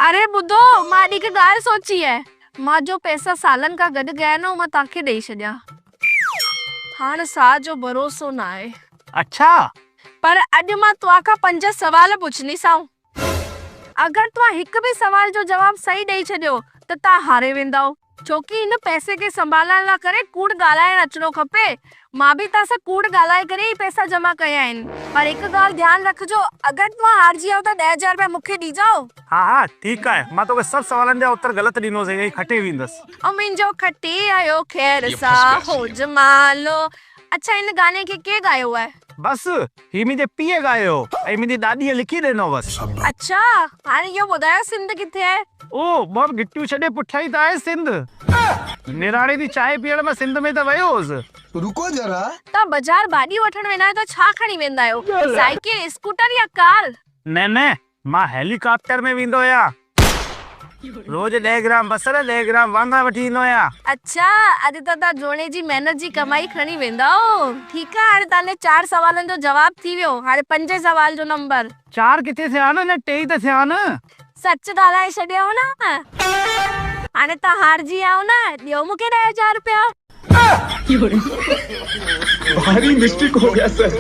اري ٻڌو، مان اڄ هڪ ڳالهه سوچي آهي. مان جو پئسا سالن کان گڏ ڪيا آهن، اهي مان توهان کي ڏئي ڇڏيان. هاڻ ساهه جو ڀروسو نه آهي. اڇا! پر اڄ مان توهان کان پنج سوال پڇنديسانو. اگر توهان هڪ به سوال جو جواب صحيح ڏئي ڇڏيو ته توهان هاري ويندؤ. ڇوڪي هن پئسي کي سنڀالڻ لا ڪري ڪوڙ ڳالهائڻ اچڻو کپي. مان به توهان سان ڪوڙ ڳالهائي ڪري ئي پئسا جمع ڪيا آهن. پر هڪ ڳالهه ڌيان رکجو اگر توهان هارجي ويا ته 10,000 رپيا مون کي ڏجائو. ها ها ٺيڪ آهي مان توکي سڀ سوالن جا اتر غلط ڏيندوسين ۽ کٽي ويندس. او منهنجو کٽي آيو خير سان هو جمالو. اڇا هن گاني کي ڪنهن ڳايو آهي؟ بس هي منهنجي پيء ڳايو هو ۽ منهنجي ڏاڏيء لکي ڏنو هوس. اڇا هاڻي اهو ٻڌايو سنڌ ڪٿي آهي؟ او ٻه گهٽيون ڇڏي پٺيان ئي ته آهي سنڌ. نراڻي جي چانهه پيئڻ مان سنڌ ۾ ته ويو هوس. رڪو ذرا. توهان بازار ڀاڄي وٺڻ ويندا آهيو ته ڇا کڻي ويندا آهيو؟ سائيڪل، اسڪوٽر يا ڪار؟ نه نه مان هيلي ڪاپٽر ۾ ويندو آهيان. روز ڏهه گرام بصر، ڏهه گرام واڱڻ وٺي ايندو آهيان. اڇا اڄ ته توهان جوڻي جي محنت جي ڪمائي کڻي ويندؤ. ٺيڪ آهي هاڻي توهان جي چار سوالن جو جواب ٿي ويو. هاڻي پنجين سوال جو نمبر. چار ڪٿي ٿيا نه اڃا ٽي ئي ته ٿيا نه. سچ ڳالهائي ڇڏيو نه. هاڻي توهان هارجي ويا آهيو نه ڏيو مون کي 10,000 رپيا. ڀاري مسٽيڪ هو گيا سر.